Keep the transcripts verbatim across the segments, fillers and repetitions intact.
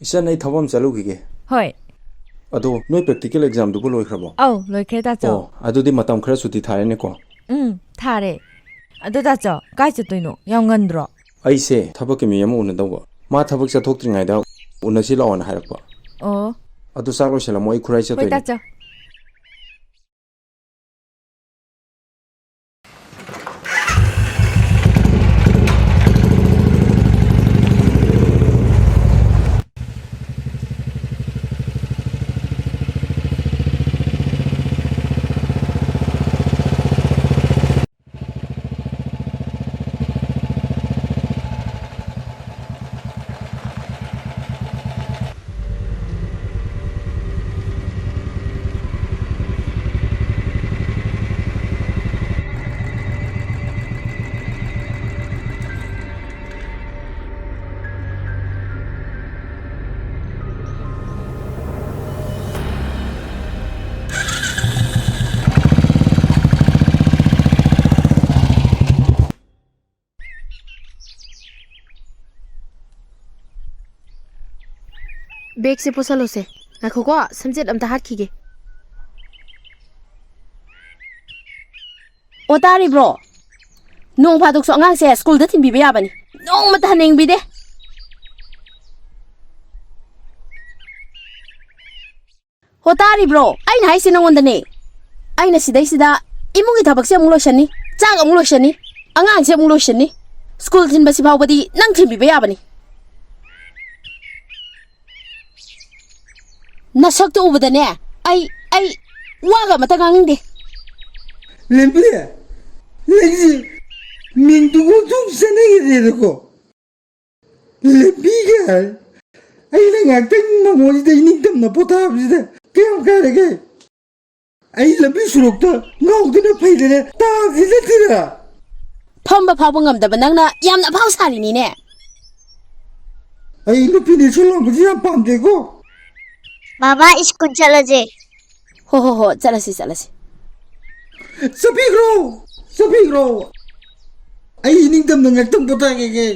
ꯏꯆꯟ, ꯑꯩ ꯊꯕꯛ ꯑꯃ ꯆꯠꯂꯨꯈꯤꯒꯦ꯫ ꯍꯣꯏ꯫ ꯑꯗꯣ ꯅꯣꯏ practical examꯗꯨꯕꯨ ꯂꯣꯏꯈ꯭ꯔꯕꯣ? ꯑꯧ, ꯂꯣꯏꯈ꯭ꯔꯦ, ꯇꯥꯆꯧ꯫ ꯑꯣ, ꯑꯗꯨꯗꯤ ꯃꯇꯝ ꯈꯔ ꯁꯨꯇꯤ ꯊꯥꯔꯦꯅꯦꯀꯣ꯫ ꯎꯝ, ꯊꯥꯔꯦ꯫ ꯑꯗꯣ ꯇꯥꯆꯧ, ꯀꯥꯏ ꯆꯠꯇꯣꯏꯅꯣ? ꯌꯥꯝ ꯉꯟꯗ꯭ꯔꯣ? ꯑꯩꯁꯦ ꯊꯕꯛꯀꯤ ꯃꯤ ꯑꯃ ꯎꯅꯗꯧꯕ꯫ ꯃꯥ ꯊꯕꯛ ꯆꯠꯊꯣꯛꯇ꯭ꯔꯤꯉꯩꯗ ꯎꯅꯁꯤ ꯂꯥꯛꯑꯣꯅ ꯍꯥꯏꯔꯛꯄ꯫ ꯑꯣ꯫ ꯑꯗꯨ ꯆꯥꯛ ꯂꯣꯏꯁꯜꯂꯝꯃꯣ, ꯑꯩ ꯈꯨꯔꯥꯏ ꯍꯣꯏ, ꯆꯠꯇꯣꯏꯅꯦ꯫ ꯇꯥꯆꯧ꯫ ꯕꯦꯒꯁꯦ ꯄꯨꯁꯜꯂꯨꯁꯦ꯫ ꯉꯥꯏꯈꯣꯀꯣ, ꯁꯝꯖꯦꯠ ꯑꯝꯇ ꯍꯥꯠꯈꯤꯒꯦ꯫ ꯑꯣ, ꯇꯥꯔꯤꯕ꯭ꯔꯣ? ꯅꯣꯡ ꯐꯥꯗꯣꯛꯁꯨ ꯑꯉꯥꯡꯁꯦ ꯁ꯭ꯀꯨꯜꯗ ꯊꯤꯟꯕꯤꯕ ꯌꯥꯕꯅꯤ꯫ ꯅꯣꯡꯃꯇ ꯍꯟꯅ ꯌꯦꯡꯕꯤꯗꯦ꯫ ꯍꯣ, ꯇꯥꯔꯤꯕ꯭ꯔꯣ? ꯑꯩꯅ ꯍꯥꯏꯁꯦ ꯅꯉꯣꯟꯗꯅꯦ꯫ ꯑꯩꯅ ꯁꯤꯗꯩꯁꯤꯗ ꯏꯃꯨꯡꯒꯤ ꯊꯕꯛꯁꯦ ꯑꯃꯨꯛ ꯂꯣꯏꯁꯟꯅꯤ, ꯆꯥꯛ ꯑꯃꯨꯛ ꯂꯣꯏꯁꯟꯅꯤ, ꯑꯉꯥꯡꯁꯦ ꯑꯃꯨꯛ ꯂꯣꯏꯁꯟꯅꯤ꯫ ꯁ꯭ꯀꯨꯜ ꯊꯤꯟꯕꯁꯤ ꯐꯥꯎꯕꯗꯤ ꯅꯪ ꯊꯤꯟꯕꯤꯕ ꯌꯥꯕꯅꯤ꯫ ꯅꯁꯛꯇꯣ ꯎꯕꯗꯅꯦ, ꯑꯩ, ꯑꯩ ꯋꯥꯒ ꯑꯃꯇ ꯉꯥꯡꯅꯤꯡꯗꯦ꯫ ꯂꯦꯝꯕꯤ, ꯅꯪꯁꯤ ꯃꯤꯡꯗꯨꯕꯨ ꯑꯗꯨꯝ ꯆꯠꯅꯈꯤꯗ꯭ꯔꯦꯗꯀꯣ꯫ ꯂꯦꯝꯕꯤꯒ ꯍꯥꯏ꯫ ꯑꯩꯅ ꯉꯥꯛꯇꯪ ꯃꯉꯣꯟꯁꯤꯗ ꯏꯅꯤꯡꯇꯝꯅ ꯄꯣꯊꯥꯕꯁꯤꯗ ꯀꯌꯥꯝ ꯀꯥꯏꯔꯒꯦ? ꯑꯩ ꯂꯝꯕꯤ ꯁꯣꯔꯣꯛꯇ ꯉꯥꯎꯗꯅ ꯐꯩꯗꯅ ꯇꯥꯈꯤ ꯅꯠꯇꯦꯗꯅ꯫ ꯐꯝꯕ ꯐꯥꯎꯕ ꯉꯝꯗꯕ ꯅꯪꯅ ꯌꯥꯝꯅ ꯑꯐꯥꯎ ꯁꯥꯔꯤꯅꯤꯅꯦ꯫ ꯑꯩ ꯅꯨꯄꯤꯅ ꯏꯁꯧ ꯂꯥꯡꯕꯁꯤ ꯌꯥꯝ ꯄꯥꯝꯗꯦꯀꯣ꯫ ꯕꯥꯕꯥ, ꯁ꯭ꯀꯨꯜ ꯆꯠꯂꯁꯦ꯫ ꯍꯣ, ꯍꯣ, ꯍꯣ, ꯆꯠꯂꯁꯤ, ꯆꯠꯂꯁꯤ꯫ ꯆꯠꯄꯤꯈ꯭ꯔꯣ, ꯆꯠꯄꯤꯈ꯭ꯔꯣ꯫ ꯑꯩ ꯏꯅꯤꯡꯇꯝꯅ ꯉꯥꯛꯇꯪ ꯄꯣꯊꯥꯒꯦ꯫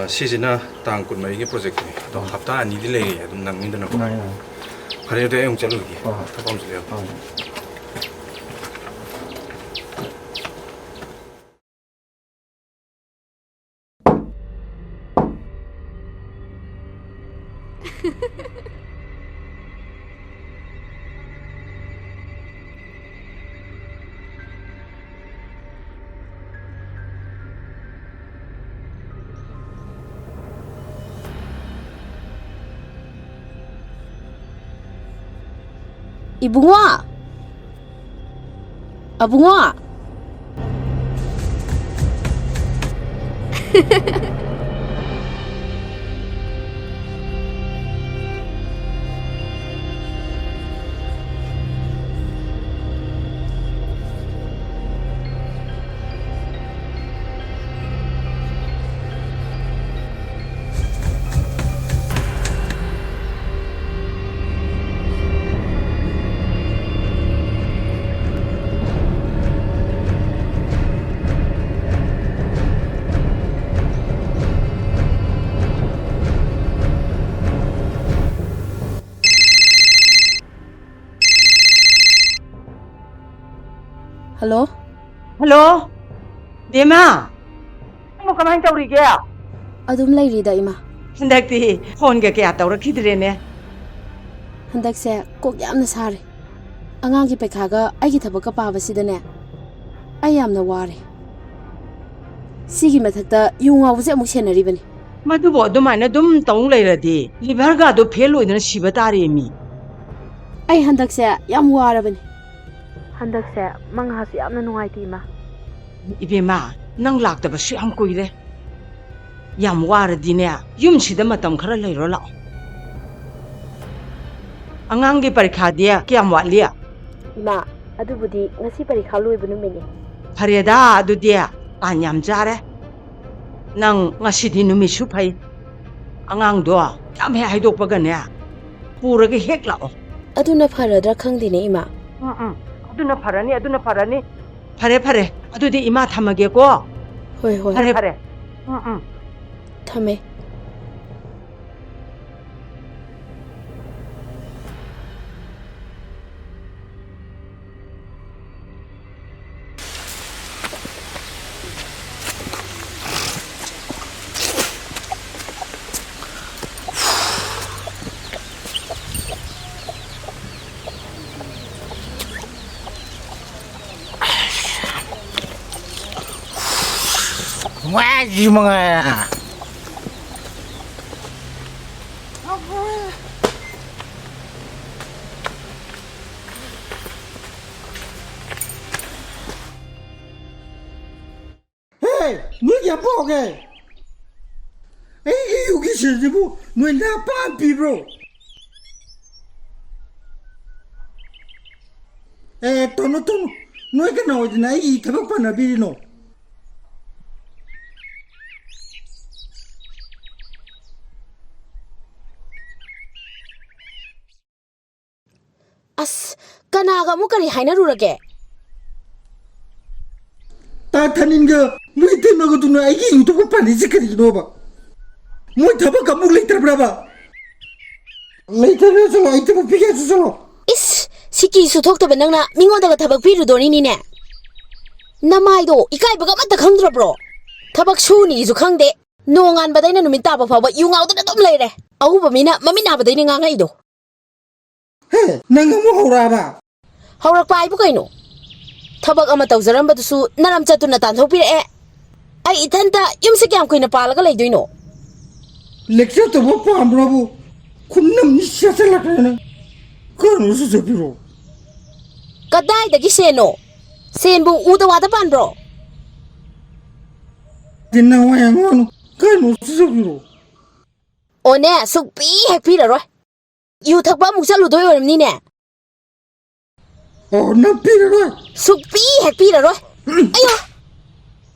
ꯁꯤꯁꯤꯅ ꯇꯥꯡ ꯀꯨꯟꯃꯔꯤꯒꯤ ꯄ꯭ꯔꯣꯖꯦꯛꯇꯨꯅꯤ꯫ ꯑꯗꯣ ꯍꯞꯇꯥ ꯑꯅꯤꯗꯤ ꯂꯩꯔꯤ ꯑꯗꯨꯝ ꯅꯪꯅꯤꯗꯅꯀꯣ꯫ ꯉꯥꯏ, ꯉꯥꯏ꯫ ꯐꯔꯦ, ꯑꯗꯨꯗꯤ ꯑꯩ ꯑꯃꯨꯛ ꯆꯠꯂꯨꯈꯤꯒꯦ꯫ ꯍꯣꯏ, ꯍꯣꯏ꯫ ꯊꯕꯛ ꯑꯃꯁꯨ ꯂꯩ꯫ ꯍꯣꯏ꯫ ꯏꯕꯨꯡꯉꯣ! ꯑꯕꯨꯡꯉꯣ! ꯍꯜꯂꯣ? ꯍꯜꯂꯣ? ꯕꯦꯝꯃ? ꯅꯪꯕꯨ ꯀꯃꯥꯏꯅ ꯇꯧꯔꯤꯒꯦ? ꯑꯗꯨꯝ ꯂꯩꯔꯤꯗ, ꯏꯃꯥ꯫ ꯍꯟꯗꯛꯇꯤ ꯐꯣꯟꯒ ꯀꯌꯥ ꯇꯧꯔꯛꯈꯤꯗ꯭ꯔꯦꯅꯦ꯫ ꯍꯟꯗꯛꯁꯦ ꯀꯣꯛ ꯌꯥꯝꯅ ꯁꯥꯔꯦ꯫ ꯑꯉꯥꯡꯒꯤ ꯄꯩꯈꯥꯒ ꯑꯩꯒꯤ ꯊꯕꯛꯀ ꯄꯥꯕꯁꯤꯗꯅꯦ, ꯑꯩ ꯌꯥꯝꯅ ꯋꯥꯔꯦ꯫ ꯁꯤꯒꯤ ꯃꯊꯛꯇ ꯌꯨ ꯉꯥꯎꯕꯁꯦ ꯑꯃꯨꯛ ꯁꯦꯟꯅꯔꯤꯕꯅꯤ꯫ ꯃꯗꯨꯕꯨ ꯑꯗꯨꯃꯥꯏꯅ ꯑꯗꯨꯝ ꯇꯧ ꯂꯩꯔꯗꯤ ꯂꯤꯚꯔꯒꯗꯣ ꯐꯦꯜ ꯑꯣꯏꯗꯅ ꯁꯤꯕ ꯇꯥꯔꯦꯃꯤ꯫ ꯑꯩ ꯍꯟꯗꯛꯁꯦ ꯌꯥꯝ ꯋꯥꯔꯕꯅꯤ꯫ ꯍꯟꯗꯛꯁꯦ ꯃꯉꯥꯁꯨ ꯌꯥꯝꯅ ꯅꯨꯡꯉꯥꯏꯇꯦ, ꯏꯃꯥ꯫ ꯏꯕꯦꯝꯃ, ꯅꯪ ꯂꯥꯛꯇꯕꯁꯨ ꯌꯥꯝ ꯀꯨꯏꯔꯦ꯫ ꯌꯥꯝ ꯋꯥꯔꯗꯤꯅꯦ, ꯌꯨꯝꯁꯤꯗ ꯃꯇꯝ ꯈꯔ ꯂꯩꯔꯣ ꯂꯥꯛꯑꯣ꯫ ꯑꯉꯥꯡꯒꯤ ꯄꯔꯤꯈꯥꯗꯤ ꯀꯌꯥꯝ ꯋꯥꯠꯂꯤ? ꯏꯃꯥ, ꯑꯗꯨꯕꯨꯗꯤ ꯉꯁꯤ ꯄꯔꯤꯈꯥ ꯂꯣꯏꯕ ꯅꯨꯃꯤꯠꯅꯤ꯫ ꯐꯔꯦꯗ, ꯑꯗꯨꯗꯤ ꯇꯥꯟ ꯌꯥꯝ ꯆꯥꯔꯦ꯫ ꯅꯪ ꯉꯁꯤꯗꯤ ꯅꯨꯃꯤꯠꯁꯨ ꯐꯩ꯫ ꯑꯉꯥꯡꯗꯣ ꯌꯥꯝ ꯍꯦꯛ ꯍꯥꯏꯗꯣꯛꯄꯒꯅꯦ, ꯄꯨꯔꯒ ꯍꯦꯛ ꯂꯥꯛꯑꯣ꯫ ꯑꯗꯨꯅ ꯐꯔꯗ꯭ꯔꯥ ꯈꯪꯗꯦꯅꯦ, ꯏꯃꯥ꯫ ꯎꯝ, ꯎꯝ꯫ ꯑꯗꯨꯅ ꯐꯔꯅꯤ, ꯑꯗꯨꯅ ꯐꯔꯅꯤ꯫ ꯐꯔꯦ, ꯐꯔꯦ꯫ ꯑꯗꯨꯗꯤ ꯏꯃꯥ ꯊꯝꯃꯒꯦꯀꯣ꯫ ꯍꯣꯏ, ꯍꯣꯏ꯫ ꯐꯔꯦ, ꯐꯔꯦ꯫ ꯎꯝ, ꯎꯝ꯫ ꯊꯝꯃꯦ꯫ ꯅꯨꯡꯉꯥꯏꯁꯤ ꯃꯉꯥꯏ꯫ ꯍꯦ, ꯅꯣꯏ ꯀꯌꯥ ꯄꯥꯎꯒꯦ? ꯑꯩꯒꯤ ꯌꯨꯒꯤ ꯁꯦꯜꯁꯤꯕꯨ ꯅꯣꯏ ꯂꯥ ꯄꯥꯟ ꯄꯤꯕ꯭ꯔꯣ? ꯑꯦ, ꯇꯧꯅꯨ, ꯇꯧꯅꯨ꯫ ꯅꯣꯏ ꯀꯅꯥ ꯑꯣꯏꯗꯅ ꯑꯩꯒꯤ ꯊꯕꯛ ꯄꯥꯟꯅꯕꯤꯔꯤꯅꯣ? ꯑꯁ, ꯀꯅꯥꯒ ꯑꯃꯨꯛ ꯀꯔꯤ ꯍꯥꯏꯅꯔꯨꯔꯒꯦ? ꯇꯥ ꯊꯥꯅꯤꯟꯒ ꯃꯣꯏ ꯏꯇꯩꯃꯒꯗꯨꯅ ꯑꯩꯒꯤ ꯌꯨꯇꯨꯕ ꯄꯥꯜꯂꯤꯁꯦ ꯀꯔꯤꯒꯤꯅꯣꯕ? ꯃꯣꯏ ꯊꯕꯛ ꯑꯃꯨꯛ ꯂꯩꯇ꯭ꯔꯕ꯭ꯔꯕ? ꯂꯩꯇ꯭ꯔꯕ꯭ꯔꯥ? ꯆꯠꯂꯣ, ꯑꯩ ꯊꯕꯛ ꯄꯤꯒꯦ ꯍꯥꯏꯁꯨ ꯆꯠꯂꯣ꯫ ꯏꯁ, ꯁꯤꯀꯤꯁꯨ ꯊꯣꯛꯇꯕ ꯅꯪꯅ ꯃꯤꯉꯣꯟꯗꯒ ꯊꯕꯛ ꯄꯤꯔꯨꯗꯣꯔꯤꯅꯤꯅꯦ? ꯅꯃꯥꯏꯗꯣ ꯏꯀꯥꯏꯕꯒ ꯑꯃꯠꯇ ꯈꯪꯗ꯭ꯔꯕ꯭ꯔꯣ? ꯊꯕꯛ ꯁꯨꯅꯤꯁꯨ ꯈꯪꯗꯦ, ꯅꯣꯡꯉꯥꯟꯕꯗꯩꯅ ꯅꯨꯃꯤꯠ ꯇꯥꯕ ꯐꯥꯎꯕ ꯌꯨ ꯉꯥꯎꯗꯅ ꯑꯗꯨꯝ ꯂꯩꯔꯦ꯫ ꯑꯎꯕ ꯃꯤꯅ ꯃꯃꯤꯠ ꯅꯥꯕꯗꯩꯅꯦ ꯉꯥꯡꯉꯛꯏꯗꯣ꯫ ꯍꯦ, ꯅꯪ ꯑꯃꯨꯛ ꯍꯧꯔꯛꯑꯕ? ꯍꯧꯔꯛꯄ ꯍꯥꯏꯕꯨ ꯀꯩꯅꯣ? ꯊꯕꯛ ꯑꯃ ꯇꯧꯖꯔꯝꯕꯗꯨꯁꯨ ꯅꯔꯝ ꯆꯠꯇꯨꯅ ꯇꯥꯟꯊꯣꯛꯄꯤꯔꯛꯑꯦ꯫ ꯑꯩ ꯏꯊꯟꯇ ꯌꯨꯝꯁꯦ ꯀꯌꯥꯝ ꯀꯨꯏꯅ ꯄꯥꯜꯂꯒ ꯂꯩꯗꯣꯏꯅꯣ? ꯂꯦꯛꯆꯔ ꯇꯧꯕ ꯄꯥꯝꯕ꯭ꯔꯕꯨ? ꯈꯨꯝꯅꯝꯅꯤ ꯆꯠꯁꯤꯜꯂꯛꯇꯅ ꯅꯪ꯫ ꯀꯔꯝꯕ ꯆꯠꯄꯤꯔꯣ? ꯀꯗꯥꯏꯗꯒꯤ ꯁꯦꯟꯅꯣ? ꯁꯦꯟꯕꯨ ꯎꯗ ꯋꯥꯗ ꯄꯥꯟꯕ꯭ꯔꯣ? ꯇꯤꯟꯅ ꯋꯥ ꯌꯥꯝ ꯉꯥꯡꯅꯨ꯫ ꯀꯔꯝꯕ ꯆꯠꯄꯤꯔꯣ? ꯑꯣꯅꯦ, ꯁꯨꯛꯄꯤ ꯍꯦꯛ ꯄꯤꯔꯔꯣꯏ꯫ ꯌꯨ ꯊꯛꯄ ꯑꯃꯨꯛ ꯆꯠꯂꯨꯗꯣꯏ ꯑꯣꯏꯔꯝꯅꯤꯅꯦ꯫ ꯑꯣ, ꯅꯪ ꯄꯤꯔꯔꯣꯏ? ꯁꯨꯛꯄꯤ ꯍꯦꯛ ꯄꯤꯔꯔꯣꯏ꯫ ꯎꯝ꯫ ꯑꯌꯣ!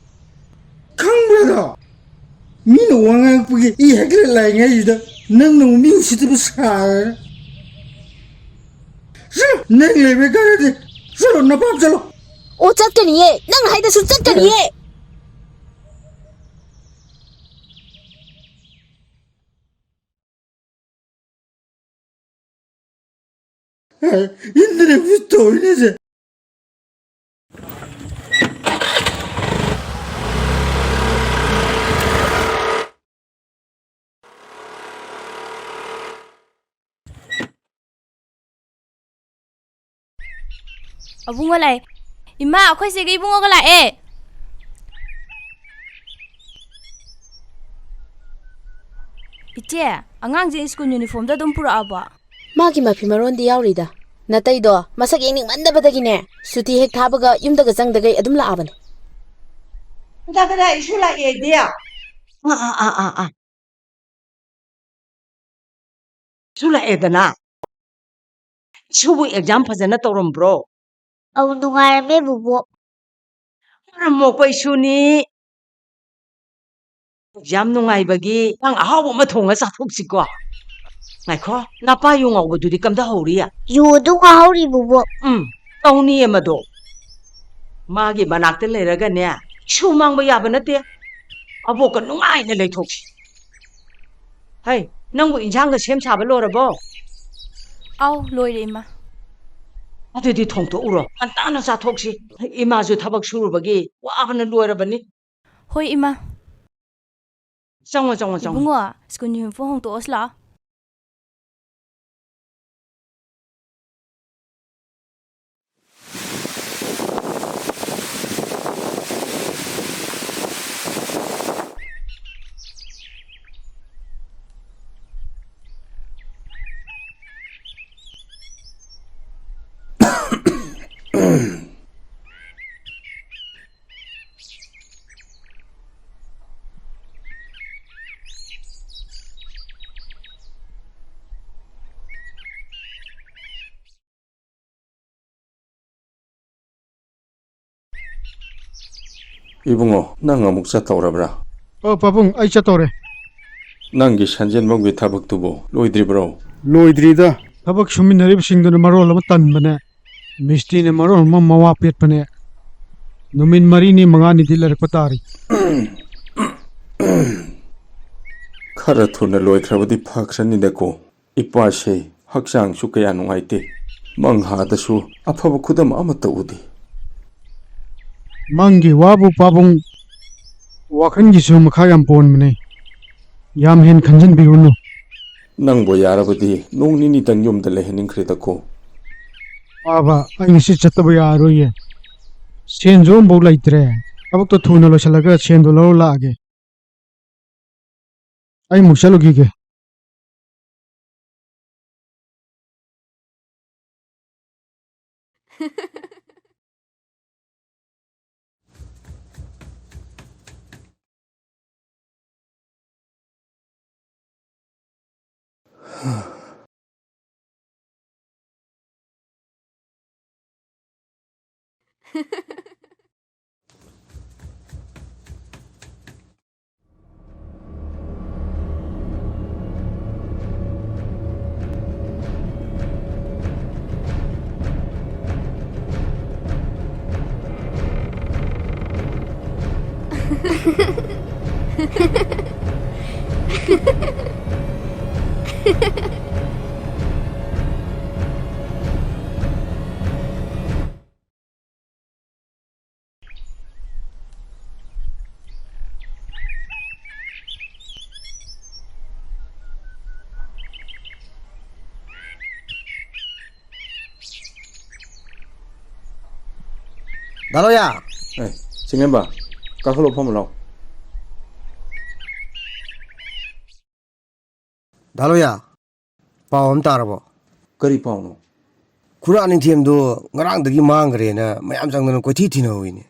ꯈꯪꯕ꯭ꯔꯥꯗꯣ? ꯃꯤꯅ ꯋꯥ ꯉꯥꯡꯉꯛꯄꯒꯤ ꯏ ꯍꯦꯛ ꯂꯥꯏꯉꯩꯁꯤꯗ ꯅꯪꯅ ꯑꯃꯨꯛ ꯃꯤ ꯎꯁꯤꯠꯇꯕ ꯁꯥꯔꯒ꯫ ꯆꯠꯂꯣ, ꯅꯪ ꯂꯩꯕ ꯀꯥꯟꯗꯗꯤ꯫ ꯆꯠꯂꯣ, ꯅꯄꯥꯝ ꯆꯠꯂꯣ꯫ ꯑꯣ, ꯆꯠꯀꯅꯤꯌꯦ꯫ ꯅꯪꯅ ꯍꯥꯏꯗꯁꯨ ꯆꯠꯀꯅꯤꯌꯦ꯫ ꯏꯟꯗ꯭ꯔꯦ ꯇꯧꯔꯤꯁꯦ꯫ ꯑꯕꯨꯡꯉꯣ ꯂꯥꯛꯑꯦ꯫ ꯏꯃꯥ, ꯑꯩꯈꯣꯏ ꯆꯦꯒ ꯏꯕꯨꯡꯉꯣꯒ ꯂꯥꯛꯑꯦ꯫ ꯏꯆꯦ, ꯑꯉꯥꯡꯁꯦ ꯁ꯭ꯀꯨꯜ ꯌꯨꯅꯤꯐꯣꯔꯝꯗ ꯑꯗꯨꯝ ꯄꯨꯔꯛꯑꯕꯣ? ꯃꯥꯒꯤ ꯃꯐꯤ ꯃꯔꯣꯟꯗꯤ ꯌꯥꯎꯔꯤꯗ꯫ ꯅꯇꯩꯗꯣ ꯃꯁꯛ ꯌꯦꯡꯅꯤꯡꯃꯟꯗꯕꯗꯒꯤꯅꯦ, ꯁꯨꯇꯤ ꯍꯦꯛ ꯊꯥꯕꯒ ꯌꯨꯝꯗꯒ ꯆꯪꯗꯒꯩ ꯑꯗꯨꯝ ꯂꯥꯛꯑꯕꯅꯦ꯫ ꯀꯗꯥꯏ ꯀꯗꯥꯏ ꯏꯁꯨ ꯂꯥꯛꯑꯦꯗꯤ? ꯑꯥ, ꯑꯥ, ꯑꯥ, ꯑꯥ, ꯑꯥ꯫ ꯏꯁꯨ ꯂꯥꯛꯑꯦꯗꯅ꯫ ꯏꯁꯨꯕꯨ ꯑꯦꯛꯖꯥꯝ ꯐꯖꯅ ꯇꯧꯔꯝꯕ꯭ꯔꯣ? ꯑꯧ, ꯅꯨꯡꯉꯥꯏꯔꯝꯃꯦ, ꯕꯨꯕꯣꯛ꯫ ꯃꯔꯝ ꯃꯣꯛꯄ ꯏꯁꯨꯅꯤ꯫ ꯑꯦꯛꯖꯥꯝ ꯅꯨꯡꯉꯥꯏꯕꯒꯤ ꯏꯟꯁꯥꯡ ꯑꯍꯥꯎꯕ ꯑꯃ ꯊꯣꯡꯉ ꯆꯥꯊꯣꯛꯁꯤꯀꯣ꯫ ꯉꯥꯏꯈꯣ, ꯅꯄꯥ ꯌꯨ ꯉꯥꯎꯕꯗꯨꯗꯤ ꯀꯝꯗꯧꯍꯧꯔꯤ? ꯌꯨ ꯑꯗꯨꯝ ꯉꯥꯎꯍꯧꯔꯤ, ꯕꯨꯕꯣꯛ꯫ ꯎꯝ, ꯇꯧꯅꯤꯌꯦ ꯃꯗꯣ꯫ ꯃꯥꯒꯤ ꯃꯅꯥꯛꯇ ꯂꯩꯔꯒꯅꯦ, ꯏꯁꯨ ꯃꯥꯡꯕ ꯌꯥꯕ ꯅꯠꯇꯦ꯫ ꯑꯕꯣꯛꯀ ꯅꯨꯡꯉꯥꯏꯅ ꯂꯩꯊꯣꯛꯁꯤ꯫ ꯍꯩ, ꯅꯪꯕꯨ ꯏꯟꯁꯥꯡꯒ ꯁꯦꯝ ꯁꯥꯕ ꯂꯣꯏꯔꯕꯣ? ꯑꯥꯎ, ꯂꯣꯏꯔꯦ, ꯏꯃꯥ꯫ ꯑꯗꯨꯗꯤ ꯊꯣꯡꯇꯣꯛꯎꯔꯣ, ꯉꯟꯇꯥꯅ ꯆꯥꯊꯣꯛꯁꯤ꯫ ꯏꯃꯥꯁꯨ ꯊꯕꯛ ꯁꯨꯔꯨꯕꯒꯤ ꯋꯥꯕꯅ ꯂꯣꯏꯔꯕꯅꯤ꯫ ꯍꯣꯏ, ꯏꯃꯥ꯫ ꯆꯪꯉꯣ, ꯆꯪꯉꯣ, ꯆꯪꯉꯣ꯫ ꯏꯕꯨꯡꯉꯣ, ꯁ꯭ꯀꯨꯜ ꯌꯨꯅꯤꯐꯣꯔꯝ ꯍꯣꯡꯇꯣꯛꯑꯁꯤ ꯂꯥꯛꯑꯣ꯫ ꯏꯕꯨꯡꯉꯣ, ꯅꯪ ꯑꯃꯨꯛ ꯆꯠꯇꯧꯔꯕ꯭ꯔꯥ? ꯑꯣ, ꯄꯥꯕꯨꯡ, ꯑꯩ ꯆꯠꯇꯧꯔꯦ꯫ ꯅꯪꯒꯤ ꯁꯟꯖꯦꯟꯕꯝꯒꯤ ꯊꯕꯛꯇꯨꯕꯨ ꯂꯣꯏꯗ꯭ꯔꯤꯕ꯭ꯔꯣ? ꯂꯣꯏꯗ꯭ꯔꯤꯗ꯫ ꯊꯕꯛ ꯁꯨꯃꯤꯟꯅꯔꯤꯕꯁꯤꯡꯗꯨꯅ ꯃꯔꯣꯜ ꯑꯃ ꯇꯟꯕꯅꯦ, ꯃꯤꯁꯇ꯭ꯔꯤꯅ ꯃꯔꯣꯜ ꯑꯃ ꯃꯋꯥ ꯄꯦꯠꯄꯅꯦ꯫ ꯅꯨꯃꯤꯠ ꯃꯔꯤꯅꯤ ꯃꯉꯥꯅꯤꯗꯤ ꯂꯩꯔꯛꯄ ꯇꯥꯔꯤ꯫ ꯈꯔ ꯊꯨꯅ ꯂꯣꯏꯈ꯭ꯔꯕꯗꯤ ꯐꯈ꯭ꯔꯅꯤꯗꯀꯣ꯫ ꯏꯄꯥꯁꯦ ꯍꯛꯆꯥꯡꯁꯨ ꯀꯌꯥ ꯅꯨꯡꯉꯥꯏꯇꯦ꯫ ꯃꯪ ꯍꯥꯗꯁꯨ ꯑꯐꯕ ꯈꯨꯗꯝ ꯑꯃꯠꯇ ꯎꯗꯦ꯫ ꯃꯪꯒꯤ ꯋꯥꯕꯨ ꯄꯥꯕꯨꯡ, ꯋꯥꯈꯜꯒꯤꯁꯨ ꯃꯈꯥ ꯌꯥꯝ ꯄꯣꯟꯕꯅꯦ꯫ ꯌꯥꯝ ꯍꯦꯟ ꯈꯟꯖꯤꯟꯕꯤꯔꯨꯅꯨ꯫ ꯅꯪꯕꯨ ꯌꯥꯔꯕꯗꯤ ꯅꯣꯡ ꯅꯤꯅꯤꯇꯪ ꯌꯨꯝꯗ ꯂꯩꯍꯟꯅꯤꯡꯈ꯭ꯔꯦꯗꯀꯣ꯫ ꯄꯥꯕ, ꯑꯩ ꯉꯁꯤ ꯆꯠꯇꯕ ꯌꯥꯔꯔꯣꯏꯌꯦ꯫ ꯁꯦꯟꯁꯨ ꯑꯃꯐꯥꯎ ꯂꯩꯇ꯭ꯔꯦ꯫ ꯊꯕꯛꯇꯣ ꯊꯨꯅ ꯂꯣꯏꯁꯤꯜꯂꯒ ꯁꯦꯟꯗꯣ ꯂꯧꯔ ꯂꯥꯛꯑꯒꯦ꯫ ꯑꯩ ꯑꯃꯨꯛ ꯆꯠꯂꯨꯈꯤꯒꯦ꯫ ꯗꯥ ꯂꯣꯌꯥ꯫ ꯑꯦ, ꯆꯤꯡꯂꯦꯝꯕ, ꯀꯥꯈꯠꯂꯣ, ꯐꯝꯃꯨ ꯂꯥꯎ꯫ ꯗꯥ ꯂꯣꯌꯥ, ꯄꯥꯎ ꯑꯃ ꯇꯥꯔꯕꯣ? ꯀꯔꯤ ꯄꯥꯎꯅꯣ? ꯈꯨꯔꯥ ꯅꯤꯡꯊꯦꯝꯗꯣ ꯉꯔꯥꯡꯗꯒꯤ ꯃꯥꯡꯈ꯭ꯔꯦꯅ ꯃꯌꯥꯝ ꯆꯪꯗꯅ ꯀꯣꯏꯊꯤ ꯊꯤꯅꯍꯧꯋꯤꯅꯦ꯫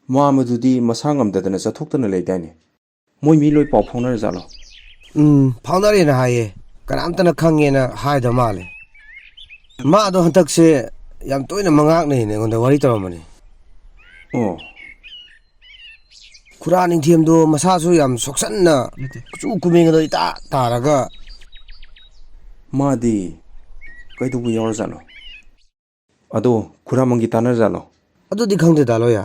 ꯃꯥ ꯃꯗꯨꯗꯤ ꯃꯁꯥ ꯉꯝꯗꯗꯅ ꯆꯠꯊꯣꯛꯇꯅ ꯂꯩꯗꯥꯏꯅꯦ? ꯃꯣꯏ ꯃꯤ ꯂꯣꯏ ꯄꯥꯎ ꯐꯥꯎꯅꯔꯖꯥꯠꯂꯣ? ꯎꯝ, ꯐꯥꯎꯅꯔꯦꯅ ꯍꯥꯏꯌꯦ꯫ ꯀꯅꯥꯝꯇꯅ ꯈꯪꯉꯦꯅ ꯍꯥꯏꯗ ꯃꯥꯜꯂꯦ꯫ ꯃꯥꯗꯣ ꯍꯟꯗꯛꯁꯦ ꯌꯥꯝ ꯇꯣꯏꯅ ꯃꯉꯥꯛꯅꯩꯅ ꯑꯩꯉꯣꯟꯗ ꯋꯥꯔꯤ ꯇꯧꯔꯝꯕꯅꯦ꯫ ꯑꯣ꯫ ꯈꯨꯔꯥ ꯅꯤꯡꯊꯦꯝꯗꯣ ꯃꯁꯥꯁꯨ ꯌꯥꯝ ꯁꯣꯛꯆꯟꯅ, ꯅꯠꯇꯦ, ꯀꯨꯆꯨ ꯀꯨꯃꯦꯟꯒꯗꯣ ꯏꯇꯥ ꯇꯥꯔꯒ꯫ ꯃꯥꯗꯤ ꯀꯩꯗꯧꯕ ꯌꯥꯎꯔꯖꯥꯠꯅꯣ? ꯑꯗꯣ ꯈꯨꯔꯥꯃꯪꯒꯤ ꯇꯥꯟꯅꯔꯖꯥꯠꯂꯣ? ꯑꯗꯨꯗꯤ ꯈꯪꯗꯦ, ꯗꯥ ꯂꯣꯌꯥ꯫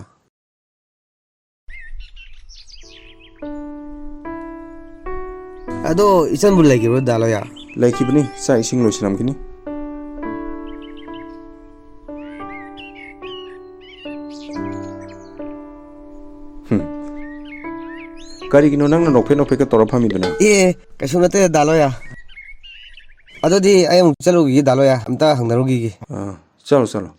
ꯑꯗꯣ ꯏꯆꯟꯕꯨ ꯂꯩꯈꯤꯕ꯭ꯔꯣ, ꯗꯥ ꯂꯣꯌꯥ? ꯂꯩꯈꯤꯕꯅꯤ, ꯆꯥꯛ ꯏꯁꯤꯡ ꯂꯣꯏꯁꯤꯜꯂꯝꯈꯤꯅꯤ꯫ ꯀꯔꯤꯒꯤꯅꯣ ꯅꯪꯅ ꯅꯣꯛꯐꯦꯠ ꯅꯣꯛꯐꯦꯠꯀ ꯇꯧꯔ ꯐꯝꯃꯤꯗꯨꯅ? ꯑꯦ, ꯀꯩꯁꯨ ꯅꯠꯇꯦ ꯗꯥ ꯂꯣꯌꯥ꯫ ꯑꯗꯨꯗꯤ ꯑꯩ ꯑꯃꯨꯛ ꯆꯠꯂꯨꯈꯤꯒꯦ ꯗꯥ ꯂꯣꯌꯥ, ꯑꯝꯇ ꯍꯪꯅꯔꯨꯈꯤꯒꯦ꯫ ꯑꯥ, ꯆꯠꯂꯣ, ꯆꯠꯂꯣ꯫